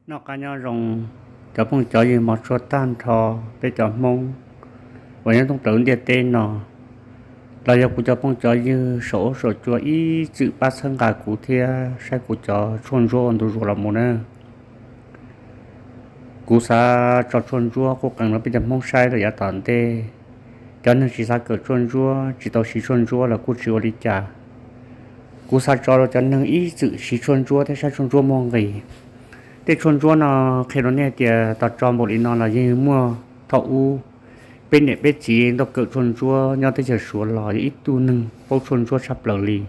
Noj qab nyob zoo, cov phooj cov ywg mos tshua tag nrho, peb cov Hmoob uas nyob thoob plaws lub ntiaj teb no, los yog kuv cov phooj cov ywg saum huab saum cua ib txwm pab txhawb nqa kuv thiab saib kuv cov tshuaj ntsuab ua ntu zus los mus na. Kuv xav tso tshuaj ntsuab qub qees rau peb cov Hmoob saib rau yav tom ntej. Cov neeg tsis xav kawm tshuaj ntsuab, tsis tau siv tshuaj ntsuab los kuj tsis ua li cas. Kuv xav tso rau cov neeg ib txwm siv tshuaj ntsuab thiab saib tshuaj ntsuab muaj nqis. Tej tshuaj ntsuab no qhia rau nej tias tos tso npaum li no los yeej muaj thaum ub peb niam peb txiv tau kawm tshuaj ntsuab nyob teb chaws Suav los yog ib tug neeg paub tshuaj ntsuab tshaj plaws li.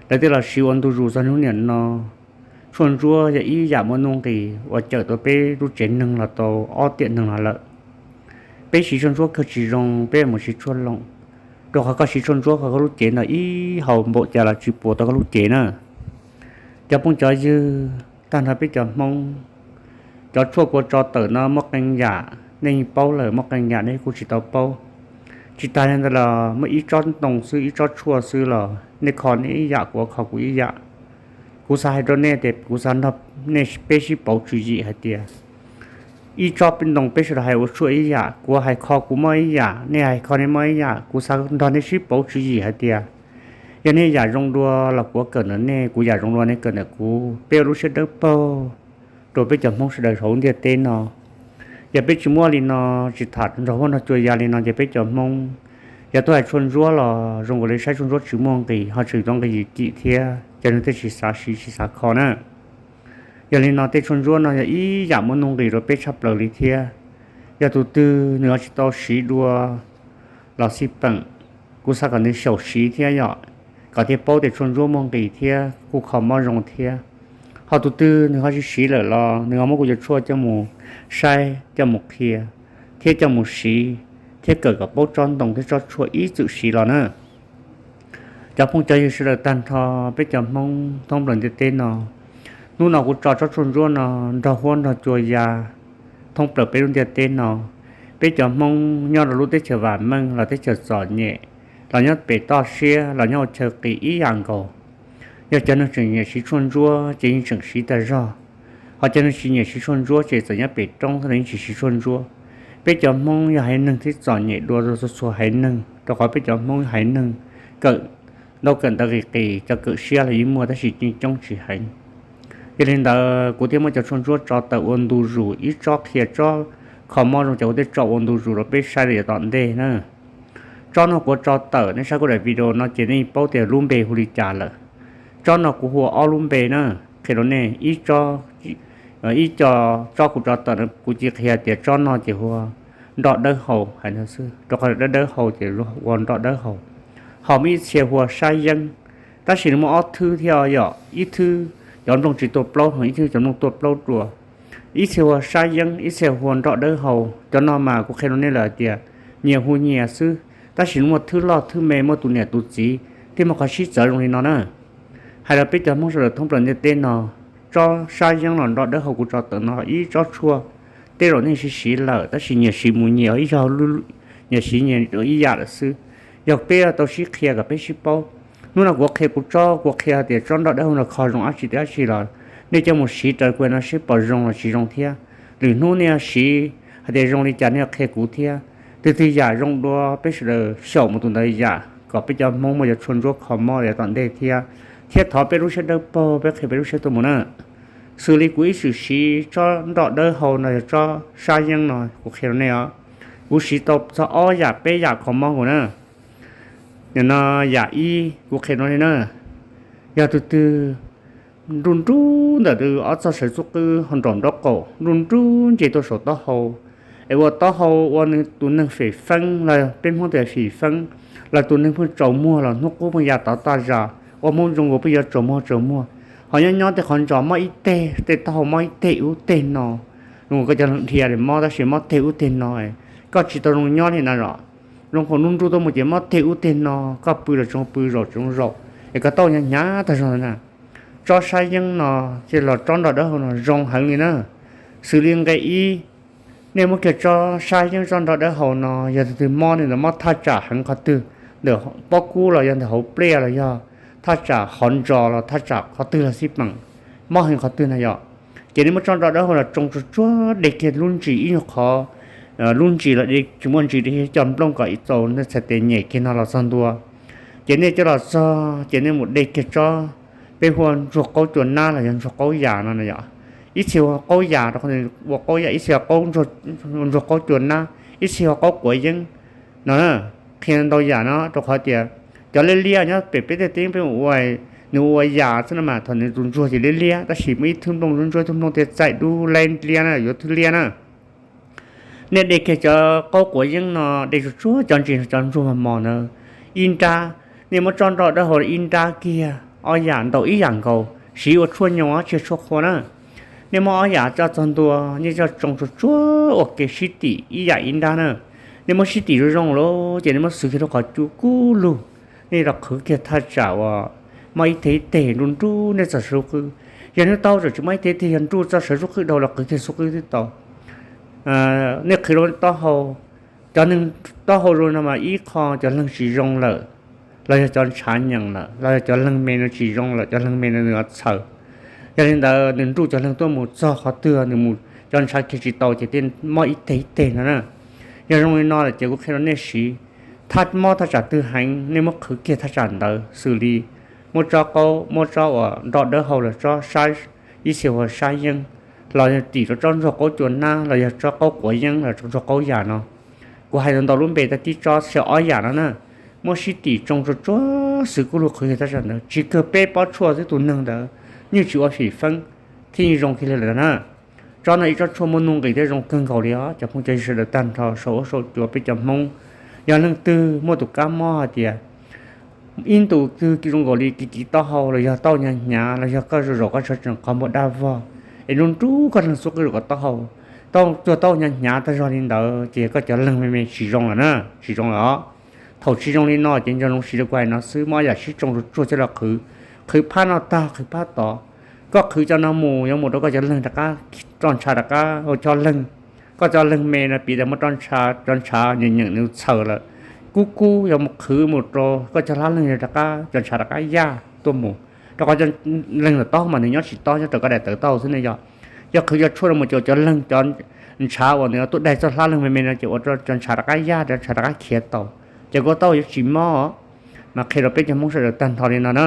Lawv thiaj los siv ua ntu zus txog hnub niam no. Tshuaj ntsuab yog ib yam muaj nuj nqis uas cawm tau peb lub tsev neeg los tau ob tiam neeg no lawm. Peb siv tshuaj ntsuab kawg tsis zoo peb mus siv tshuaj loos, rau qhov koj siv tshuaj ntsuab koj lub cev ntawd ib hau npaum cas los tsis puas tau koj lub cev na. Cov phooj cov ywg tag nrho peb cov Hmoob, cov tshuaj kuv tso tawm no muaj qee yam nej yeej paub lawm, muaj qee yam nej kuj tsis tau paub. Tsis tas li ntawd los muaj ib tsob ntoo xwb, ib tsob tshuaj xwb los nej kho nej ib yam, kuv kho kuv ib yam. Kuv xav hais rau nej tias kuv xav nrog nej peb sib pauv tswv yim hais tias ib tsob ntoo peb sawv daws hais ua tshuaj ib yam, kuv hais kho kuv mob ib yam, nej hais kho nej mob ib yam. Kuv xav nrog nej sib pauv tswv yim hais tias yog nej yam zoo dua los kuv kawm ntawm nej, kuv yam zoo dua nej kawm ntawm kuv, peb ua lub siab dawb paug rau peb cov Hmoob sawv daws hauv ntiaj teb no. Yog peb tsis muaj li no, tsis tham nrog huab nrog cua ya li no ces peb cov Hmoob, yog tuaj hais tshuaj ntsuab los zoo nkaus li saib tshuaj ntsuab tsis muaj nqis, ho tseem tau nqi yim kim thiab, cov neeg thiaj tsis xav siv tsis xav kho na. Yog li no tej tshuaj ntsuab no yog ib yam muaj nuj nqis rau peb tshaj plaws li thiab. Yog tus twg nws ho tsis tau siv dua los xij peem, kuv xav kom nws xyaum siv thiab yom, kom thiaj paub tias tshuaj ntsuab muaj nqis thiab kuj kho mob zoo thiab. Ho tus twg nws ho tsis siv lawm los nws ho muab kuv cov tshuaj coj mus saib, coj mus qhia, thiab coj mus siv, thiab kawm kom paub tsob ntoo thiab tsob tshuaj ib txwm siv los na. Cov phooj cov ywg sawv daws tag nrho peb cov Hmoob thoob plaws ntiaj teb no, hnub no kuv tso tsob tshuaj ntsuab no nrog huab nrog cua ya thoob plaws peb lub ntiaj teb no. Peb cov Hmoob nyob rau lub teb chaws vam meej los teb chaws txom nyem, los nyob pem toj siab los nyob ua chaw qis ib yam nkaus. Yog cov neeg tseem nyiam siv tshuaj ntsuab ces yeej tseem siv tag zog, ho cov neeg tsis nyiam siv tshuaj ntsuab ces txawm nyob pem roob los yeej tsis siv tshuaj ntsuab. Peb cov Hmoob yog haiv neeg thiab txom nyem dua rau txhua txhua haiv neeg, rau qhov peb cov Hmoob yog haiv neeg kawm ntau kawm ntawv qis qis, cov kawm siab los yeej muaj tab sis coob coob tsis heev. Yog li ntawd kuv thiaj muab cov tshuaj ntsuab tso tawm ua ntu zus, ib tsob qhia tsob kho mob zoo ces kuv thiaj tso ua ntu zus rau peb saib rau yav tom ntej na. Tsob no kuv tso tawm, nej saib kuv daim video no ces nej paub tias lub npe hu li cas lawm. Tsob no kuv hu ua ob lub npe na, qhia rau nej ib tsob, ib co tsob kuv tso tawm no kuv cia qhia tias tsob no ces hu ua nroj dawb hau hais no xwb, rau qhov dawb dawb hau ces hu ua nroj dawb hau. Ho muaj ib txhia hu ua sab yeeb, tab sis nws muaj ob thwb thiab yom, ib thwb cov nplooj tsis tuaj plaub, ib thwb cov nplooj tuaj plaub dua. Ib txhia hu ua sab yeeb, ib txhia hu ua nroj dawb hau. Cov no mas kuv qhia rau nej lawm tias nyias hu nyias xwb, tab sis nws muaj thwb loj thwb me, muaj tus niam tus txiv thiab muaj qhov sib txawv zoo li no na. Hais rau peb cov Hmoob sawv daws thoob plaws ntiaj teb no, tsob sab yeeb los nroj dawb hau kuv tso tawm no ib tsob tshuaj, tej zaum nej siv siv lawm tab sis nyias siv mus nyias ib zaug, nyias siv nyias ib yam lawm xwb. Yog peb tau sib qhia kom peb sib paub. Hnub no kuv qhia kuv tsob, kuv qhia tias tsob nroj dawb hau no kho zoo dab tsi tias dab tsi los nej coj mus siv raws kuv no seb puas zoo los tsis zoo thiab. Lwm hnub nej siv hais tias zoo li cas nej qhia kuv thiab. Tus twg yam zoo dua peb sawv daws xyaum mus tus ntawd yam kom peb cov Hmoob muaj cov tshuaj ntsuab kho mob yav tom ntej thiab. Thiab thov peb lub siab dawb paug, peb qhia peb lub siab tuaj mus na. Xws li kuv ib txwm siv tsob nroj dawb hau no yog tsob sab yeeb no kuv qhia rau nej os, kuv siv tau txog ob yam peb yam kho mob kuv na. Nim no yam ib kuv qhia rau nej na, yog tus twg nruj nruj ntawm ob txoj saw txuj qwb ho nraum nraub qaum, nruj nruj nce tuaj saum taub hau, es ua taub hau ua nws tus neeg fem feeb los peb Hmoob tias fim feeb, los tus neeg pheej tsaus muag los hnub qub pheej ya tod taj zas, ua Hmoob zoo nkaus pheej yuav tsaus muag tsaus muag, ho nyob nyob tej qhov ntsos mob ib teg, tej taub hau mob ib teg ub teg no, zoo nkaus koj cov leeg dhia mob tab sis mob teg ub teg no, koj tsis tau zoo nyob li na los. Zoo nkaus nruj nruj tuaj mus ces mob teg ub teg no, koj pw los tsis zoo pw, zaum tsis zoo zaum, es koj taub hau hnyav hnyav tag zog na. Tsob sab yeeb no thiab los tsob nroj dawb hau no zoo heev li na. Xws li nqe ib, nej muab kiag tsob sab yeeb tsob nroj dawb hau no, yog tus twg mob li ntawd, mob thaj tsam heev qhov twg, ntawm pob kub los yog ntawm hauv pliaj los yog thaj tsam qhov ntsos los thaj tsam qhov twg los xij peem, mob heev qhov twg na yom, Ces nej muab tsob nroj dawb hau los tsoo tsuag tsuag, de kiag lub ntsis ib nyuag qhov, lub ntsis los tsis muaj ntsis, de cov nplooj kom ib txaus nej txhais tes nyem kiag no los txog ntua. Ces nej coj los txog ces nej mus de kiag tsob, peb hu ua ntsuag qaub cua nab los yog ntsuag qaub yam no na yom. Ib txhia hu ua qaub yam rau qhov nws ua qaub yam, ib txhia hu ua ntsuag qaub cua nab, ib txhia hu ua qaub quav yeeb no. Qhia ntau yam no rau qhov tias cov liab liab nyob pem peb tej teb peb mus ua, nws ua yam xwb no mas thaum nws tus ntsuag ces liab liab, tab sis muaj ib tug nplooj ntsuab ntsuab, ib tug nplooj thiaj txaij dub liab liab na, yuav thwb liab na. Nej de kiag cov qaub quav yeeb no, de tsuag tsuag cov ntsis, cov ntsuag mos mos ntawd, ib nrab. Nej muab tsob nroj dawb hau ib nrab kiag, ob yam ntaus ib yam nkaus, siv ua tshuaj nyoo tsis yog tshuaj qhua na. Nej muab ob yam coj txog ntua, nej coj tsoo tsuag tsuag ua ke sib tim ib yam ib nrab na. Nej muab sib tim zoo zoo lawm ces nej muab xwv kiag rau qhov cub kub lug. Nej los qhwv kiag thaj tsam uas mob ib teg ib teg, nruj nruj nej txog saum qwb. Yog nej taub tseem tsis mob ib teg ib teg, yog nruj txog saum qwb dhau los qhwv kiag saum qwb twb tau. Nej qhwv rau taub hau, cov neeg taub hau zoo no mas ib qho cov leeg tsis zoo lawm, los yog cov ntshav nyeem lawm, los yog cov leeg me no tsis zoo lawm, cov leeg me no nws txhaws. Yog li ntawd nws nruj cov leeg tuaj mus txog qhov twg nws mus cov ntshav kiag tsis tau ces thiaj mob ib teg ib teg no na. Yog zoo li no lawm ces kuv qhia rau nej siv, thaj mob thaj tsam twg heev nej muab qhwv kiag thaj tsam ntawd xws li muab tsob qaub, muab tsob uas nroj dawb hau los tsob sab, ib txhia hu ua sab yeeb, los yog tim rau tsob ntsuag qaub cua nab los yog tsob qaub quav yeeb los tsob ntsuag qaub yam no. Kuv hais ntau ntau lub npe tag tib tsob xyaw ob yam no na. Muab sib tim tsoo tsuag tsuag xwv kub lug qhwv kiag thaj tsam ntawd, tsis kawg peb pob tshuaj xwb tus neeg ntawd yeej tsis ua fim feeb thiab yeej zoo kiag li lawm na. Tsob no ib tsob tshuaj muaj nuj nqis thiab zoo kawg nkaus li os cov phooj cov ywg sawv daws tag nrho saum huab saum cua peb cov Hmoob. Yog leej twg muaj tus kab mob hais tias ib ntus twg zoo nkaus li kiv kiv taub hau los yog tauj hnyav hnyav los yog koj zaum zaum koj tsho tseem qhov muag daj vog es nruj nruj koj leeg xub qwb zaum kom taub hau, tauj tuag tauj hnyav hnyav tag zog li ntawd ces koj cov leeg me me tsis zoo lawm na, tsis zoo lawm os. Thaum tsis zoo li no ces nco ntsoov siv li kuv hais no xwb, muab ob yam sib tsoo tsuag tsuag coj los qhwv, qhwv phab no tag qhwv phab tod. Koj qhwv cov no mus yuav mus rau koj cov leeg rov qab tso ntshav rov qab ua cov leeg. Koj cov leeg me no piv tias muab cov ntshav nyeem nyeem nws txhaws lawm, kub kub yuav mus qhwv mus rau koj cov hlab leeg rov qab, cov ntshav rov qab yaj tuaj mus. Rau qhov cov leeg ntawm taub hau mas nws nyob tsis tob, nyob raws koj daim tawv taub hau xwb ne yog. Yog qhwv cov tshuaj no mus ces cov leeg cov ntshav uas nws tuaj daig txoj hlab leeg me me no ces ua rau cov ntshav rov qab yaj, cov ntshav rov qab khiav tau, ces koj taub hau yuav tsis mob. Mas qhia rau peb cov Hmoob sawv daws tag nrho li no na,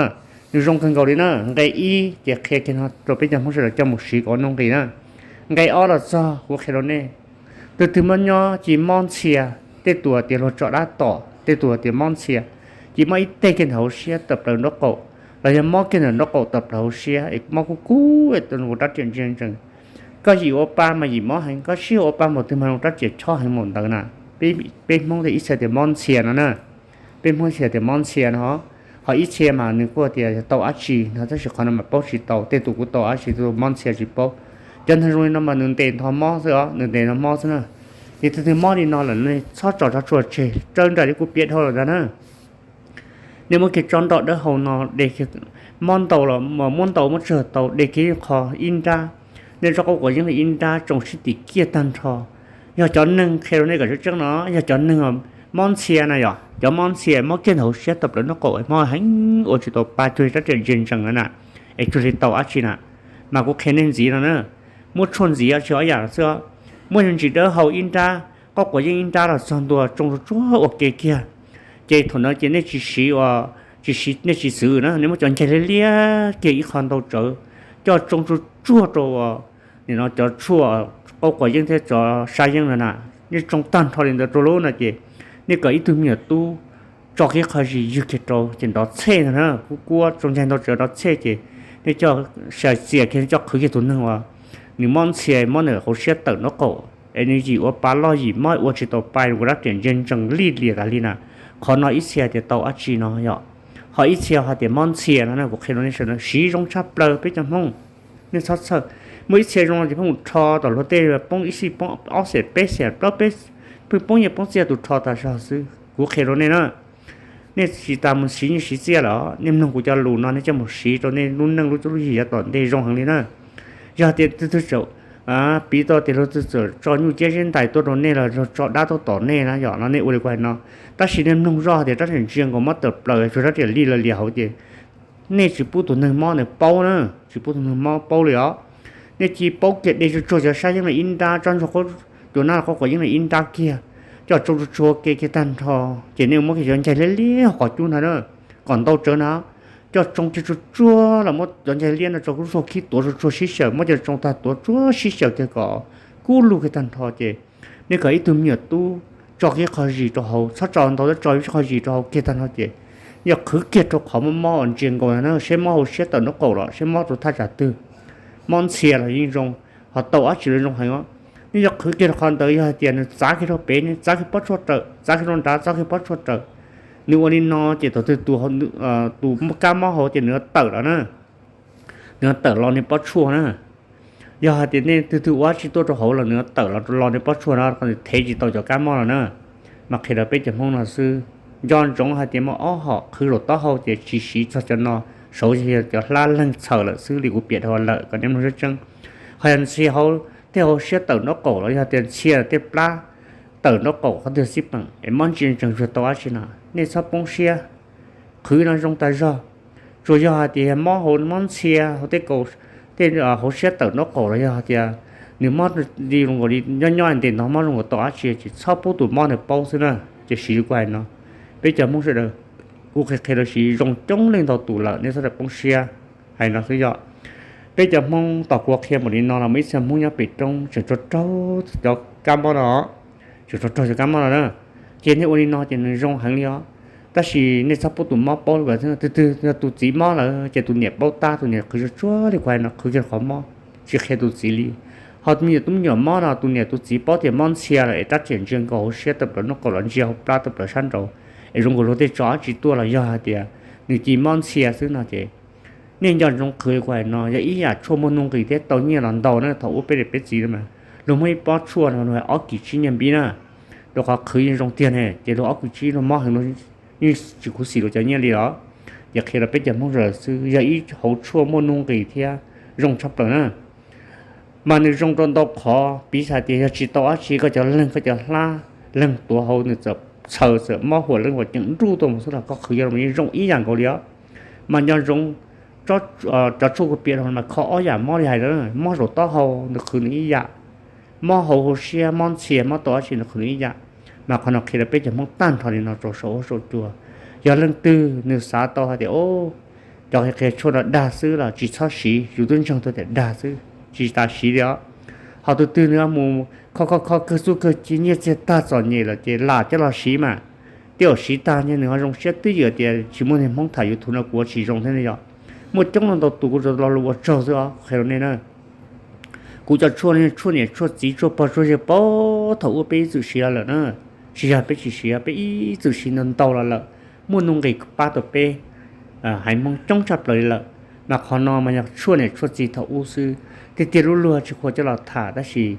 nws zoo kawg nkaus li na. Nqe ib ces qhia kiag no rau peb cov Hmoob sawv daws coj mus siv kom ua nuj nqis na. Nqe ob los txog kuv qhia rau nej, tus twg muaj nyob ci mob ntxhia, tej tus tias luag tso dab tom, tej tus tias mob ntxhia, ci mob ib teg kiag ntawm hauv siab tawm plaws nraub qaum, los yog mob kiag ntawm nraub qaum tawm plaws hauv siab es mob kub kub es tus rab riam ntsia ntsees. Koj yim ua pa mas yim mob heev, koj sib ua pa npaum twg mas rab riam chob heev npaum ntawd na. Peb Hmoob tias ib txhia tias mob ntxhia no na. Peb Hmoob ib txhia tias mob ntxhia no, ho ib txhia mas nws kuj tias yog tau dab tsi no, tab sis qhov no mas paub tsis tau, tej tus kuj tau dab tsi, tej tus mob ntxhia tsis paub. Cov neeg zoo li no mas nws ntes nrho mob xwb os, nws ntes nrho mob xwb na. Ces tus twg mob li no lawm nej txhob tso tsob tshuaj tseg, tsawb nraim li kuv piav dhau lawm ntag na. Nej muab kiag tsob nroj dawb hau no de, mob ntau los muab ntau muab tsawg tau, de kiag ib qho ib nrab. Nej tsob qaub quav yeeb li ib nrab tsoo sib tim kiag tag nrho. Yog cov neeg, qhia rau nej kom tseeb tseeb no, yog cov neeg mob ntxhia na yom, cov mob ntxhia mob kiag ntawm hauv siab tawm plaws nraub qaum, mob heev ua tsis tau pa, cuag li rab riam ntsia ntsees na, es cuag li tau dab tsi na. Mas kuv qhia nej ntxiv no na, muab tshuaj ntxiv tsis ob yam xwb, muab ntsis dawb hau ib nrab, qaub quav yeeb ib nrab los txog ntua tsoo tsuag tsuag ua ke kiag. Ces thaum ntawd ces nej tsis siv, tsis siv, nej tsis xwv na, nej muab cov ncaig liab liab kiag ib qho ntau tsawv, coj tsoo tsuag tsuag rau nim no cov tshuaj qaub quav yeeb thiab cov sab yeeb no na. Nej tsoo tag nrho li ntawd rau lub no ces nej kom ib tug me nyuam tub tso kiag qho zis ywg kiag rau ces nrov txhej ntag na, kub kub tsoo ncaig ntau tsawv nrov txhej ces nej coj, xya txias kiag, nej coj qhwv kiag tus neeg uas nws mob ntxhia, mob ntawm hauv siab tawm nraub qaum es nws yim ua pa loj, yim mob ua tsis tau pa, ua rab riam ntsia ntsees lij lias tas li na. Qhov no ib txhia tias tau dab tsi no yom, ho ib txhia ho tias mob ntxhia no na. Kuv qhia rau nej sawv daws siv zoo tshaj plaws peb cov Hmoob. Nej txhob txhawj, muaj ib txhia zoo ces pheej mus rho tom luag tej, poob ib xij poob ob xees peb xees plaub peb, pheej poob nyiaj poob txiaj tus rho tas zog xwb. Kuv qhia rau nej na, nej tsis tas mus siv nyiaj siv txiaj lawm, nej mloog kuv cov lus no nej coj mus siv rau nej lub neej lub cuab lub yig yav tom ntej zoo heev li na. Yog tias tus twg txawm piv tau tias luag twg txawm tso nyuj ciab zeb ntais tuaj rau nej los luag tso dab tuaj tom nej na yom, no nej ua li kuv hais no. Tab sis nej mloog zoj tias rab riam ntsia nkaus mob tawm plaws, tsuas rab riam lij lawm lias hauv ces nej tsis pub tus neeg mob nws paub na, tsis pub tus neeg mob paub li os. Nej cia paub kiag de tsuag tsuag cov sab yeej li ib nrab, tsob ntsuag qab, cov nab qab quav yeej li ib nrab kiag, coj tsoo tsuag tsuag ke kiag tag nrho, ces nej muab kiag cov ncaig liab liab hauv qhov cub ntawd na, kom ntau tsawv na, coj tsoo kiag tsuag tsuag los muab cov ncaig liab no tso kub txuag khib tuav tsuag tsuag sib xyaw, muab cov tsoo tag tuav tsuag sib xyaw kiag kom kub lug kiag tag nrho ces nej kom ib tug me nyuam tub tso kiag qho zis rau hauv, txhob tso ntau, tso ib qho zis rau hauv kiag tag nrho ces yog qhwv kiag rau qhov mob mob uas ntsia nkaus na, seb mob hauv siab tawm nraub qaum los seb mob rau thaj tsam twg, mob ntxhia los yeej zoo, ho tau dab tsi los zoo heev os. Nej yog qhwv kiag rau qhov ntawd, yog hais tias nws txav kiag rau pem, nws txav kiag pob tshuaj raws, txav kiag rau nrad, txav kiag pob tshuaj raws, nws ua li no ces thaum twg tus, tus kab mob hauv ces nws tawm los na, nws tawm los nws pob tshuaj na. Yog hais tias nej twg twg ua dab tsi tuaj rau hauv los nws tawm los los nws pob tshuaj no, nws thev tsis tau cov kab mob los na. Mas qhia rau peb cov Hmoob no xwb, nco ntsoov hais tias muaj ob hom qhwv zaum taub hau ces tsis siv txog cov no, saud yog cov hlab leeg txhaws lawm xwb li kuv piav dhau lawm kom nej mloog tseeb tseeb. Ho yog ntxhia hauv, tej hauv siab tawm nraub qaum los yog tias ntxhia tej plab tawm nraub qaum qhov twg xij peem es mob ntsia ntsees tsuag tau dab tsi no, nej txhob poob siab, qhwv no zoo tas zog. Tsuas yog hais tias mob hauv mob ntxhia hauv tej kaus, tej hauv siab tawm nraub qaum los yog hais tias nws mob li zoo nkaus li nyob nyob ntes ntog mob zoo nkaus tau dab tsi ces txhob pub tus mob ntawd paub xwb na. Ces siv li kuv hais no, peb cov Hmoob sawv daws, kuv qhia qhia lawv siv zoo coob leej ntau tus lawm, nej txhob poob siab. Hais no xwb yog peb cov Hmoob tos kuv qhia npaum li no los muaj ib txhia Hmoob nyob pem roob tseem raug raug cov kab mob no, tseem raug raug cov kab mob no na. Ces nej ua li no ces nws zoo heev li os. Tab sis nej txhob pub tus mob paub li as, twg twg yog tus txiv mob lawm ces tus niam paub tab, tus niam qhwv tsuag tsuag li kuv hais no, qhwv kiag qhov mob, tsis qhia tus txiv li. Ho me nyuam tub me nyuam mob no tus niam tus txiv paub tias mob ntxhia lawm es rab riam ntsia nkaus hauv siab tawm plaws nraub qaum los ntsia hauv plab tawm plaws sab nraud, es zoo nkaus luag tej tso dab tsi tuaj los yog hais tias nws cia mob ntxhia xwb no ces nej nco ntsoov qhwv li kuv hais no, yog ib yam tshuaj muaj nuj nqis thiab tau nyiaj los ntau na. Thaum ub peb niam peb txiv mas luag muaj ib pob tshuaj no luag hais ob kis tsib nyiaj npib na, rau qhov qhwv yeej zoo tiag ne, ces luag ob kis tsib luag mob heev luag yeej tsis khuv xim luag cov nyiaj li los. Ces qhia rau peb cov Hmoob sawv daws xwb, yog ib hauv tshuaj muaj nuj nqis thiab zoo tshaj plaws na. Mas nws zoo rau ntau qhov, piv txwv tias yog tsis tau dab tsi koj cov leeg, koj cov hlab leeg tuav hauv nws txawm txhaws txawm mob huam leej huam ceem nruj tuaj mus xwb los koj qhwv coj los yeej zoo ib yam nkaus li os. Mas nco ntsoov, cov tshuaj kuv piav no mas kho ob yam mob li hais, mob zaum taub hau nws qhwv nws ib yam, mob hauv hauv siab mob ntxhia mob tau dab tsi nws qhwv nws ib yam. Mas qhov no qhia rau peb cov Hmoob tag nrho li no rau saum huab saum cua. Yog leej twg nws xav tau hais tias, o, cov qhia qhia tshuaj no dag xwb los tsis txhob siv, yus twb ntseeg tau tias dag xwb tsis tas siv li os. Ho tus twg nws mus kho kho kho kawg txuj kawg ci nyiaj txiag tag txom nyem lawm ces lam coj los siv mas, tej zaum siv tag nws ho zoo siab twb ywm tias tsis muaj niag Hmoob tham YouTube no kuv ua tsis zoo thiab ne yom. Muaj coob leej ntau tus kuv tsuas lo lus ua tsaug xwb os, qhia rau nej na. Kuv cov tshuaj no tshuaj niam tshuaj txiv tshuaj pog tshuaj yawg paub thaum ub peb ib txwm siv los lawm na. Tsis yog peb tsis siv, peb ib txwm siv ntau ntau los lawm, muaj nuj nqis pab tau peb haiv Hmoob coob tshaj plaws li lawm. Mas qhov no mas yog tshuaj niam tshuaj txiv thaum ub xwb, tiag tiag lub luag tsis khuam coj los tham tab sis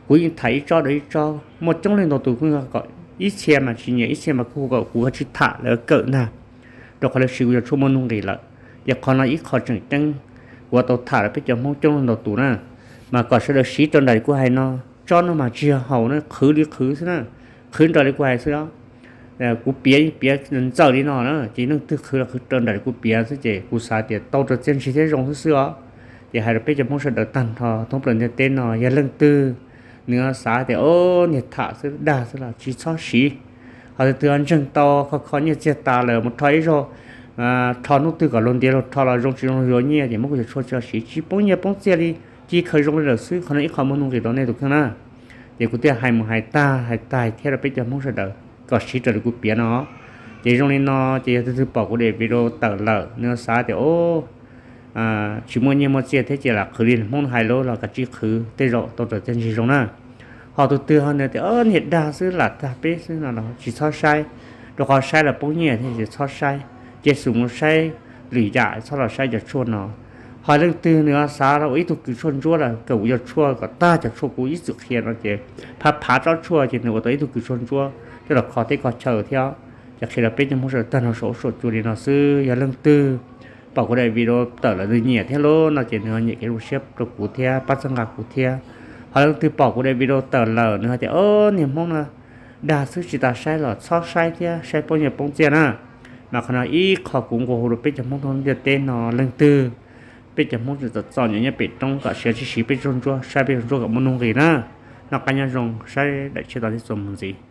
kuv yeej tham ib tsob rau ib tsob, muaj coob leej ntau tus kuj kom ib txhia mas tsis nyiam, ib txhia mas kuj kom kuv tsis tham lawv kawm ntag, rau qhov lawv siv kuv cov tshuaj muaj nuj nqis lawm. Ces qhov no ib qho tseem ceeb kuv tau tham rau peb cov Hmoob coob leej ntau tus na. Mas kom sawv daws siv raws nraim li kuv hais no, tsob no mas tsis yog haus na, qhwv li qhwv xwb na, qhwv raws li kuv hais xwb os. Kuv piav piav ntxaws li no na ces leej twg qhwv los qhwv raws nraim li kuv piav xwb ces kuv xav tias tau raws txiaj ntsig thiab zoo xwb xwb os. Ces hais rau peb cov Hmoob sawv daws tag nrho thoob plaws ntiaj teb no yog leej twg nws xav tias o, niag tham xwb dag xwb los tsis txhob siv. Ho tus twg ntseeg tau kho kho nyiaj txiag tas lawm mus rho ib zaug, rho hnub twg kom luag ntiav luag rho los zoo tsis zoo luag yuav nyiaj ces muab kuv cov tshuaj tso siv tsis poob nyiaj poob txiaj li, ci khaws zoo li lawm xwb. Qhov no ib qho muaj nuj nqis rau nej tus kheej na. Ces kuv thiaj hais mus hais tag hais tag thiab rau peb cov Hmoob sawv daws kom siv raws li kuv piav no. Ces zoo li no ces yog tus twg pom kuv daim video tawm lawm nws xav tias o, tsis muaj nyiaj muaj txiaj thiab ces lam qhwv li Hmoob hais lawm los kav tsij qhwv, tej zaum tau raws txiaj ntsig zoo na. Ho tus twg ho nws tias niag dag xwb lam tag peb xwb no los tsis txhob saib, rau qhov saib los poob nyiaj thiab ces txhob saib. Ces xum mus saib lwm yam, txhob los saib cov tshuaj no. Ho leej twg nws xav los ua ib tug kws tshuaj ntsuab los kawm kuv cov tshuaj kom tag cov tshuaj kuv ib txwm qhia no ces phav phav tsob tshuaj ces nws ua tau ib tug kws tshuaj ntsuab coj los kho teb kho chaw thiab. Ces qhia rau peb cov Hmoob sawv daws tag nrho saum huab saum cua li no xwb. Yog leej twg pom kuv daim video tawm lawm nws nyiam thiab lauj no ces nws ho nyiam kev zoo siab rau kuv thiab pab txhawb nqa kuv thiab. Ho leej twg pom kuv daim video tawm lawm nws ho tias o, niag Hmoob no dag xwb tsis tas saib los txhob saib thiab, saib poob nyiaj poob txiaj na. Mas qhov no ib qho kuv nqua hu rau peb cov Hmoob thoob ntiaj teb no, leej twg peb cov Hmoob txom txom nyem nyob pem roob kom siav tsis siv peb zog ntsuab, saib peb zog ntsuab kom muaj nuj nqis na. Noj qab nyob zoo, saib daim tshiab tom ntej txuas mus ntxiv.